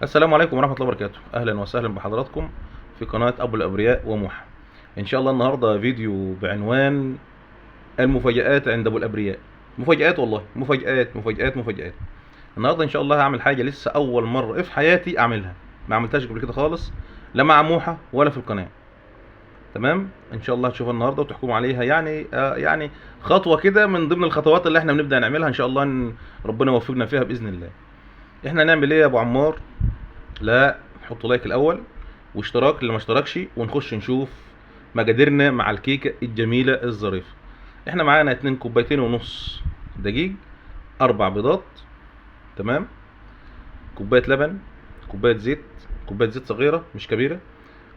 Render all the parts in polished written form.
السلام عليكم ورحمة الله وبركاته. أهلا وسهلا بحضراتكم في قناة أبو الأبرياء وموحى. إن شاء الله النهاردة فيديو بعنوان المفاجآت عند أبو الأبرياء. مفاجآت والله، مفاجآت مفاجآت مفاجآت. النهاردة إن شاء الله هعمل حاجة لسه أول مرة في حياتي أعملها، ما عملتهاش قبل كده خالص، لا مع موحى ولا في القناة. تمام؟ إن شاء الله هتشوفها النهاردة وتحكموا عليها، يعني خطوة كده من ضمن الخطوات اللي احنا بنبدأ نعملها إن شاء الله، إن ربنا يوفقنا فيها بإذن الله. احنا هنعمل ايه يا ابو عمار؟ لا، حطوا لايك الاول واشتراك اللي ما اشتركش، ونخش نشوف مقاديرنا مع الكيكه الجميلة الظريفة. احنا معانا 2 كوبايتين ونص دقيق، 4 بيضات، تمام، كوباية لبن، كوباية زيت، كوباية زيت صغيرة مش كبيرة،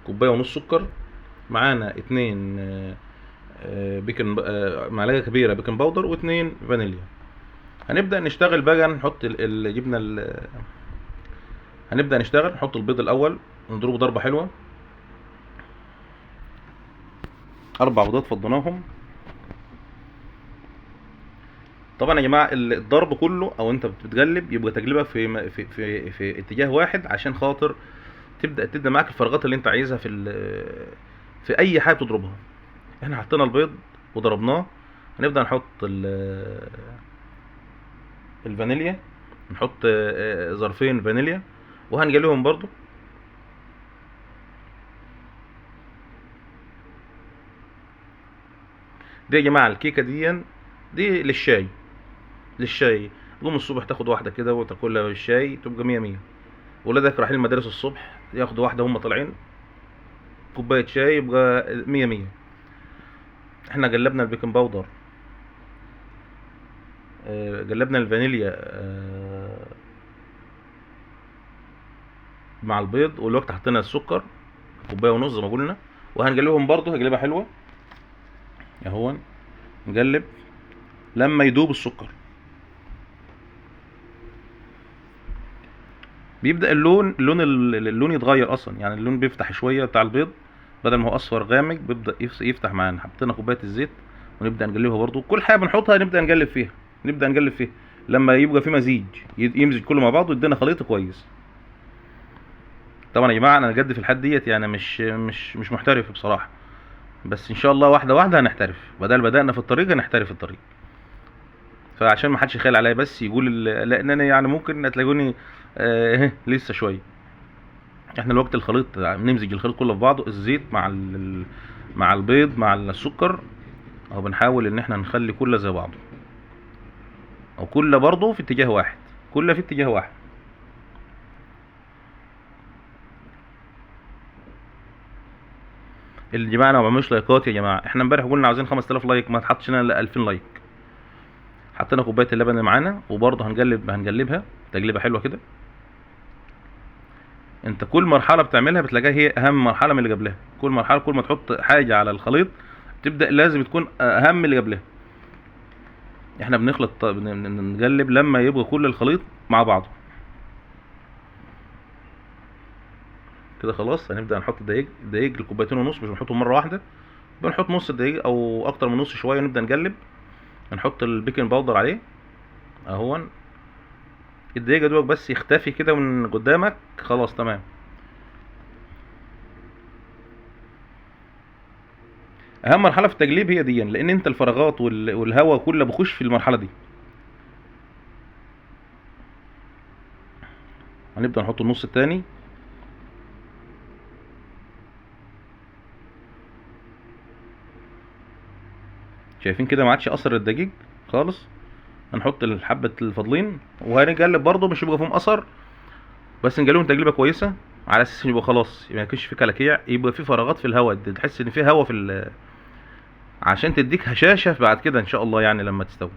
كوباية ونص سكر، معانا 2، baking، معلقه كبيرة baking powder، و2 فانيليا. هنبدأ نشتغل بقى، نحط جبنا هنبدأ نشتغل، نحط البيض الأول، نضربه ضربة حلوة. 4 بيضات فضيناهم. طبعا يا جماعة الضرب كله، أو أنت بتقلب، يبقى تقلبها في اتجاه واحد عشان خاطر تبدأ معاك الفراغات اللي أنت عايزها في أي حاجة بتضربها. إحنا حطينا البيض وضربناه، هنبدأ نحط الفانيليا، نحط ظرفين فانيليا وهنجليهم برضو. دي يا جماعة الكيكة دي للشاي، للشاي. تقوم الصبح تاخد واحدة كده وتاكلها بالشاي، تبقى 100 100. ولادك رايحين المدارس الصبح ياخدوا واحدة وهم طالعين، كوباية شاي، يبقى 100 100. احنا قلبنا ال baking powder، قلبنا الفانيليا، مع البيض، والوقت حطينا السكر كوباية ونص زي ما قلنا، وهنقلبهم برضو هقلبها حلوة اهو. نقلب لما يدوب السكر، بيبدأ اللون يتغير اصلا، يعني اللون بيفتح شوية بتاع البيض، بدل ما هو اصفر غامق بيبدأ يفتح معانا. حطينا كوباية الزيت ونبدأ نقلبها برضو. كل حاجة بنحطها نبدأ نقلب فيها، نبدأ نقلب فيها لما يبقى في مزيج، يمزج كله مع بعضه ويدينا خليط كويس. طبعا يا جماعة انا جد في الحد ديت، يعني مش محترف بصراحة، بس ان شاء الله واحدة واحدة هنحترف. بدل بدأنا في الطريق هنحترف الطريق، فعشان ما حدش يخيل عليا بس يقول لان انا ممكن هتلاقوني، لسه شوية. احنا الوقت الخليط نمزج الخليط كله في بعضه، الزيت مع البيض مع السكر، اهو بنحاول ان احنا نخلي كله زي بعضه، او كله برضه في اتجاه واحد، كله في اتجاه واحد. اللي يا جماعة انا ما بعملش لايكات يا جماعة، احنا امبارح قلنا عاوزين 5000 like، ما اتحطش لنا الا 2000 like. حطينا كوباية اللبن اللي معانا، وبرضه هنقلبها تقليبه حلوة كده. انت كل مرحلة بتعملها بتلاقيها هي اهم مرحلة من اللي قبلها. كل مرحلة، كل ما تحط حاجة على الخليط تبدا لازم تكون اهم من اللي قبلها. احنا بنخلط، بنقلب لما يبقى كل الخليط مع بعضه كده. خلاص هنبدا نحط الدقيق، الدقيق الكوبايتين ونص مش بنحطهم مرة واحدة، بنحط نص الدقيق او اكتر من نص شوية، ونبدا نقلب. نحط ال baking powder عليه اهون. الدقيق دوت بس يختفي كده من قدامك، خلاص تمام. اهم مرحلة في التقليب هي دي، لان انت الفراغات والهواء كله بيخش في المرحلة دي. هنبدا نحط النص التاني. شايفين كده ما عادش اثر الدقيق خالص. هنحط الحبة الفاضلين وهنقلب برضو، مش يبقى فيهم اثر، بس نقلبهم تقليبه كويسة على اساس يبقى خلاص ما يكونش في كلاكيع، يبقى في فراغات في الهواء، تحس ان في هواء في عشان تديك هشاشة بعد كده ان شاء الله لما تستوي.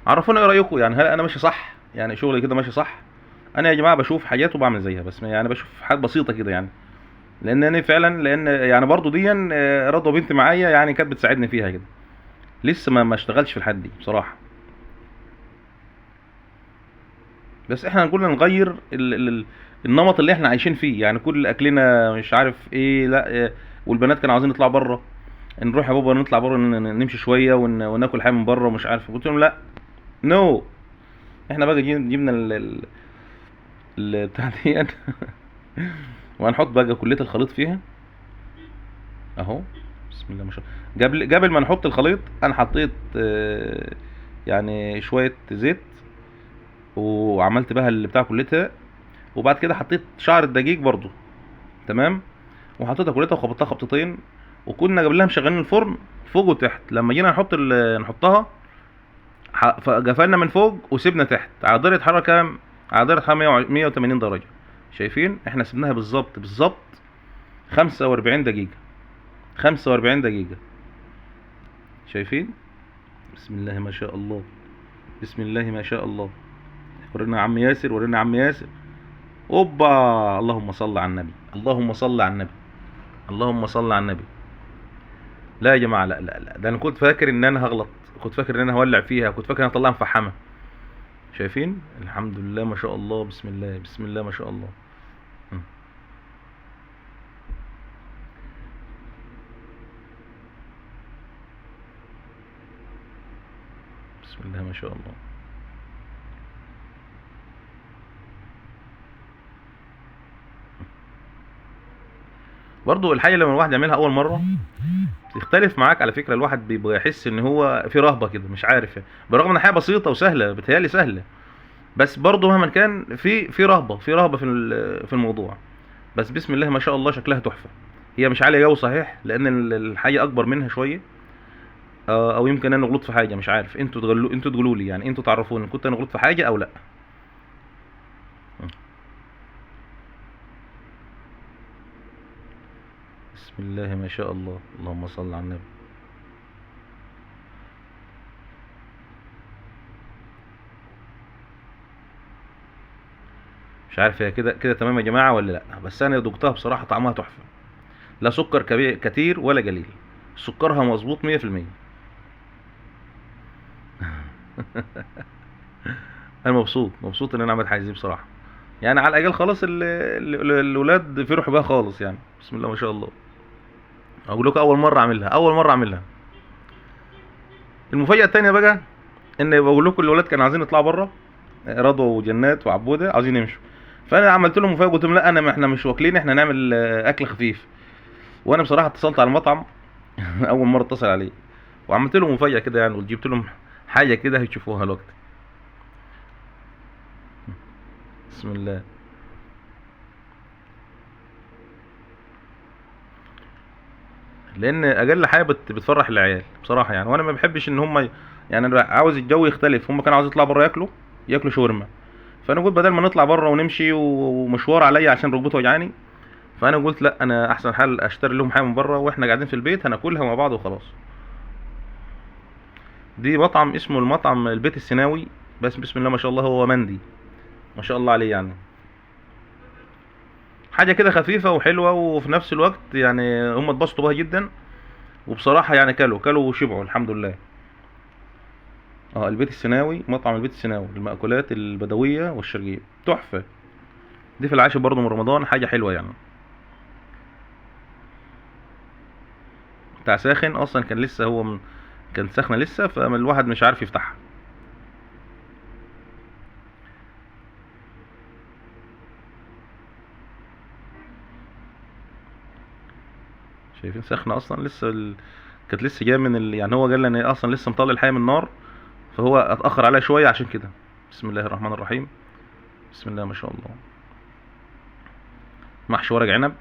عرفونا ايه رايكم، هل انا ماشي صح؟ شغلي كده ماشي صح؟ انا يا جماعة بشوف حاجات وبعمل زيها، بس بشوف حاجات بسيطة كده، لان انا فعلا، لان برضو دي، رضوى بنتي معايا كانت بتساعدني فيها كده، لسه ما اشتغلتش في الحد دي بصراحة. بس احنا قلنا نغير النمط اللي احنا عايشين فيه، كل اكلنا مش عارف ايه، لا، والبنات كانوا عاوزين يطلعوا بره، نروح يا بابا نطلع بره نمشي شوية وناكل حاجة من بره ومش عارف، قلت لهم لا، no. احنا بقى جبنا ال بتاع دي وهنحط بقى كلية الخليط فيها اهو. بسم الله ما شاء الله. قبل ما نحط الخليط انا حطيت يعني شوية زيت وعملت بها اللي بتاع كليتها، وبعد كده حطيت شعر الدقيق برضو، تمام، وحطيتها كليتها وخبطتها خبطتين، وكنا قبلها مشغلين الفرن فوق وتحت. لما جينا نحطها قفلنا من فوق وسيبنا تحت على درجة حرارة كام؟ على درجة حرارة 180 درجة. شايفين؟ احنا سيبناها بالظبط بالظبط 45 دقيقة، 45 دقيقة. شايفين؟ بسم الله ما شاء الله، بسم الله ما شاء الله. ورينا عم ياسر، ورينا عم ياسر. اوبا، اللهم صل على النبي، اللهم صل على النبي، اللهم صل على النبي. لا يا جماعة، لا لا لا، ده انا كنت فاكر ان انا هغلط، كنت فاكر ان انا هولع فيها، كنت فاكر ان انا هطلعها مفحمة. شايفين؟ الحمد لله ما شاء الله، بسم الله بسم الله ما شاء الله. بسم الله ما شاء الله. برضو الحاجة لما الواحد يعملها أول مرة تختلف معاك على فكرة، الواحد بيبقى يحس إن هو في رهبة كده، مش عارف يعني، برغم إن حاجة بسيطة وسهلة، بتهيألي سهلة، بس برضو مهما كان في رهبة، في رهبة في الموضوع. بس بسم الله ما شاء الله شكلها تحفة. هي مش عالية جو صحيح، لأن الحاجة أكبر منها شوية، أو يمكن أنا غلطت في حاجة، مش عارف، انتوا تقولوا لي يعني، انتوا تعرفوني كنت أنا غلطت في حاجة أو لأ. بسم الله ما شاء الله، اللهم صل على النبي. مش عارف هي كده تمام يا جماعة ولا لأ، بس أنا دقتها بصراحة طعمها تحفة، لا سكر كتير ولا قليل، سكرها مظبوط 100%. أنا مبسوط إن أنا عملت حاجة زي دي بصراحة، يعني على الأقل خلاص الولاد فرحوا بيها خالص يعني. بسم الله ما شاء الله. أقول لكم أول مرة أعملها، أول مرة أعملها. المفاجأة التانية بقى إن بقول لكم الولاد كانوا عايزين يطلعوا بره، رضوى وجنات وعبودة عايزين يمشوا، فأنا عملت لهم مفاجأة، قلت لهم لا، إحنا مش واكلين، إحنا نعمل أكل خفيف. وأنا بصراحة اتصلت على المطعم أول مرة اتصل عليه، وعملت لهم مفاجأة كده يعني، وجبت لهم حاجة كده هيشوفوها الوقت. بسم الله. لان اقل حاجة بتفرح العيال بصراحة يعني، وانا ما بحبش ان هم يعني انا عاوز الجو يختلف. هم كانوا عاوزين يطلعوا بره ياكلوا شاورما، فانا قلت بدل ما نطلع بره ونمشي ومشوار عليا عشان ركبتي وجعاني، فانا قلت لا، انا احسن حل اشتري لهم حاجة من بره واحنا قاعدين في البيت هناكلها مع بعض وخلاص. دي مطعم اسمه المطعم البيت السيناوي، بس بسم الله ما شاء الله هو مندي ما شاء الله عليه يعني، حاجة كده خفيفة وحلوه، وفي نفس الوقت يعني هم اتبسطوا بها جدا، وبصراحة يعني كلوا وشبعوا الحمد لله. البيت السيناوي، مطعم البيت السيناوي للمأكولات البدوية والشرقية، تحفة. دي في العاشر برضو من رمضان، حاجة حلوة يعني. بتاع ساخن اصلا، كان لسه هو كان سخنة لسه، فالواحد مش عارف يفتحها. شايفين سخنة اصلا لسه كانت لسه جاية من يعني هو قال لي ان اصلا لسه مطلع الحاجة من النار، فهو اتاخر عليها شوية عشان كده. بسم الله الرحمن الرحيم، بسم الله ما شاء الله. محشي ورق عنب،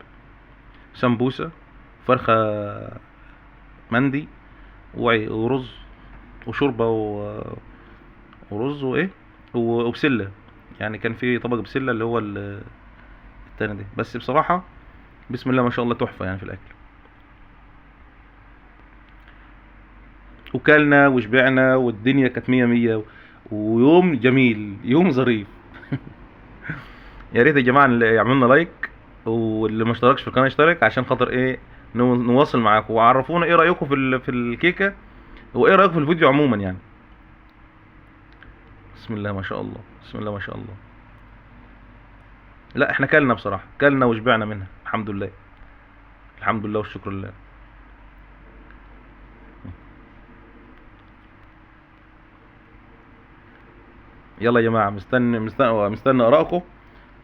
سمبوسة، فرخة مندي، ورز وشوربه ورز وايه وبسله، يعني كان في طبق بسلة اللي هو التاني ده. بس بصراحة بسم الله ما شاء الله تحفة يعني في الاكل. وكلنا وشبعنا والدنيا كانت مية مية، ويوم جميل، يوم ظريف. يا ريت يا جماعة اللي يعملنا لايك، واللي ما اشتركش في القناة يشترك عشان خاطر ايه نواصل معاكم، وعرفونا ايه رايكم في الكيكه، وايه رايكم في الفيديو عموما يعني. بسم الله ما شاء الله، بسم الله ما شاء الله. لا احنا كلنا بصراحة، كلنا وشبعنا منها الحمد لله، الحمد لله والشكر لله. يلا يا جماعة، مستني مستني مستني ارائكم،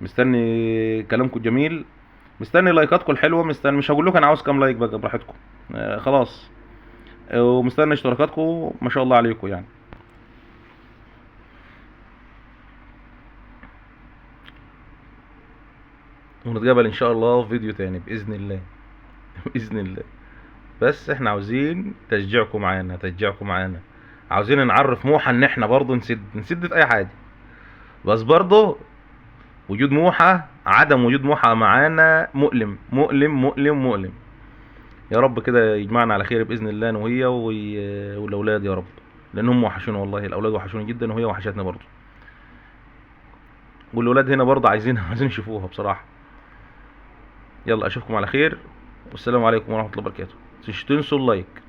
مستني كلامكم الجميل، مستني لايكاتكم الحلوة، مستني، مش هقول لكم انا عاوز كام like بقى، براحتكم. خلاص. ومستني اشتراكاتكم، ما شاء الله عليكم يعني. ونتقابل ان شاء الله في فيديو تاني باذن الله. باذن الله. بس احنا عاوزين تشجيعكم معانا، تشجيعكم معانا. عاوزين نعرف موحى ان احنا برضه نسد في اي حاجة، بس برضه وجود موحى، عدم وجود موحى معانا مؤلم مؤلم مؤلم مؤلم. يا رب كده يجمعنا على خير باذن الله، انا وهي والاولاد يا رب، لان هم وحشوني والله، الاولاد وحشوني جدا، وهي وحشتنا برضه، والاولاد هنا برضه عايزين يشوفوها بصراحة. يلا اشوفكم على خير، والسلام عليكم ورحمة الله وبركاته. مش تنسوا اللايك.